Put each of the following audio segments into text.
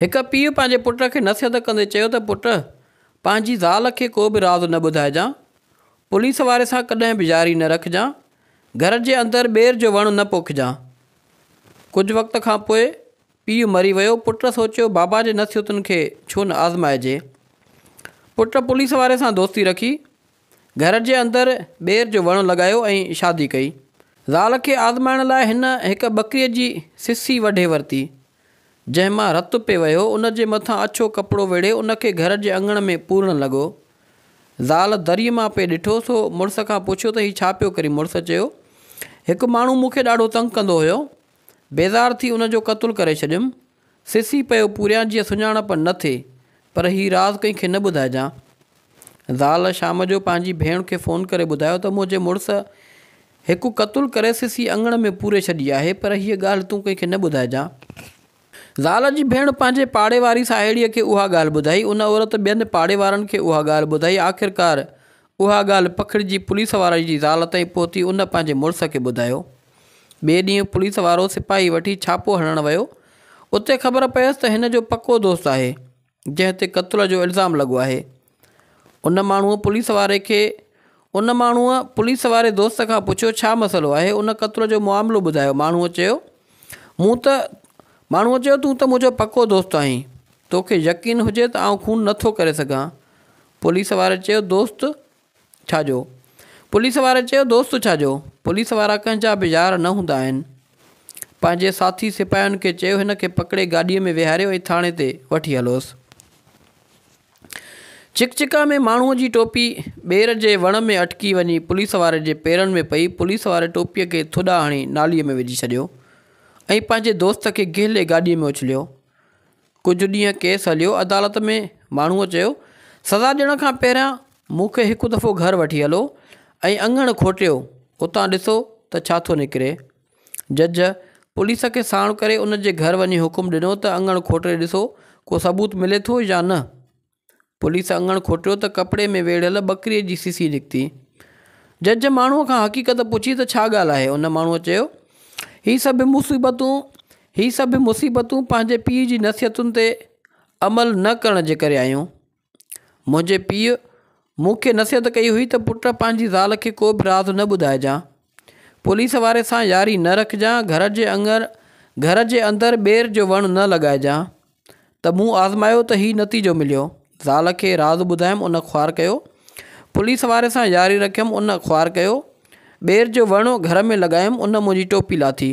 هڪ پيء پنهنجي پٽ کي نصيحت ڪندي چيو ته پٽ! پنهنجي زال کي ڪو به راز نه ٻڌائجان، پوليس واري سان ڪڏهن به ياري نه رکجان، گهر جي اندر ٻير جو وڻ نه پوکجان. ڪجهه وقت کان پوء پيء مري ويو، پٽ سوچيو بابا جي نصيحتن کي ڇو نه آزمائجي. پٽ پوليس واري سان دوستي رکي، گهر جي اندر ٻير جو وڻ لڳايو ۽ شادي ڪئي. زال کي آزمائڻ لاء هن هڪ ٻڪريء جي سسي وڍي ورتي. جنهن مان رت پئي وهيو، ان جي مٿان اڇو ڪپڙو ويڙهي ان کي گهر جي اڱڻ ۾ پورڻ لڳو. زال دريء مان پئي ڏٺو، سو مڙس کان پڇيو ته هي ڇا پيو ڪرين؟ مڙس چيو، هڪ ماڻهو مون کي ڏاڍو تنگ ڪندو هيو. بيزار ٿي ان جو قتل ڪري ڇڏيم. سسي پيو پوريان جيئن سڃاڻپ نه ٿئي، پر هي راز ڪنهن کي نه ٻڌائجان. زال شام جو پنهنجي ڀيڻ کي فون ڪري ٻڌايو ته منهنجي مڙس هڪ قتل ڪري سسي اڱڻ ۾ پوري ڇڏي آهي پر هيء ڳالهه تون ڪنهن کي نه ٻڌائجان. زال جي ڀيڻ پنهنجي پاڙي واري ساهيڙيء کي اها ڳالهه ٻڌائي. ان عورت ٻين پاڙي وارن کي اها ڳالهه ٻڌائي. آخرڪار اها ڳالهه پکڙجي پوليس واري جي زال تائين پهتي. ان پنهنجي مڙس کي ٻڌايو. ٻئي ڏينهن پوليس وارو سپاهي وٺي ڇاپو هڻڻ ويو. اتي خبر پيس ته هن جو پڪو دوست آهي. جنهن تي قتل جو الزام لڳو آهي. ان ماڻهوء پوليس واري کي ان ماڻهوء پوليس واري دوست کان پڇيو ڇا مسئلو آهي؟ ان قتل جو معاملو ٻڌايو. ماڻهوء چيو مون ته ماڻهوء چيو تون ته منهنجو پڪو دوست آهين. توکي يقين هجي ته آئون خون نه ٿو ڪري سگهان. پوليس واري چيو دوست ڇا جو؟ پوليس واري چيو، دوست ڇا جو؟ پوليس وارا ڪنهن جا به يار نه هوندا آهن. پنهنجي ساٿي سپاهين کي چيو، هن کي پڪڙي گاڏيء ۾ ويهاريو ۽ ٿاڻي تي وٺي هلوس. چڪچڪا ۾ ماڻهوء جي ٽوپي ٻير جي وڻ ۾ اٽڪي وڃي پوليس واري جي پيرن ۾ پئي. پوليس واري ٽوپيء کي ٿڏا هڻي ناليء ۾ وجهي ڇڏيو ۽ پنهنجي دوست کي گهلي گاڏيء ۾ اڇليو. ڪجهه ڏينهن ڪيس هليو. عدالت ۾ ماڻهوء چيو، سزا ڏيڻ کان پهريان مون کي هڪ دفعو گهر وٺي هلو ۽ اڱڻ کوٽيو، اتان ڏسو ته ڇا ٿو نڪري. جج پوليس کي ساڻ ڪري ان جي گهر وڃي حڪم ڏنو ته اڱڻ کوٽي ڏسو ڪو ثبوت ملي ٿو يا نه. پوليس اڱڻ کوٽيو ته ڪپڙي ۾ ويڙهيل ٻڪريء جي سسي نڪتي. جج ماڻهوء کان حقيقت پڇي ته ڇا ڳالهه آهي؟ ان ماڻهوء چيو، هي سڀ مصيبتون هي سڀ مصيبتون پنهنجي پيء جي نصيحتن تي عمل نه ڪرڻ جي ڪري آيون. منهنجي پيء مون کي نصيحت ڪئي هئي ته پٽ پنهنجي زال کي ڪو به راز نه ٻڌائجان. پوليس واري سان ياري نه رکجان، گهر جي اڱر گهر جي اندر ٻير جو وڻ نه لڳائجان. ته مون آزمايو ته هي نتيجو مليو. زال کي راز ٻڌايم ان خوار ڪيو. پوليس واري سان ياري رکيم ان خوار ڪيو. ٻير جو وڻ گهر ۾ لڳايم ان منهنجي ٽوپي لاٿي.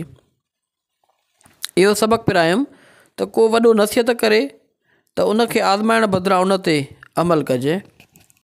اهو سبق پرايم ته ڪو وڏو نصيحت ڪري ته ان کي آزمائڻ بدران ان تي عمل ڪجي.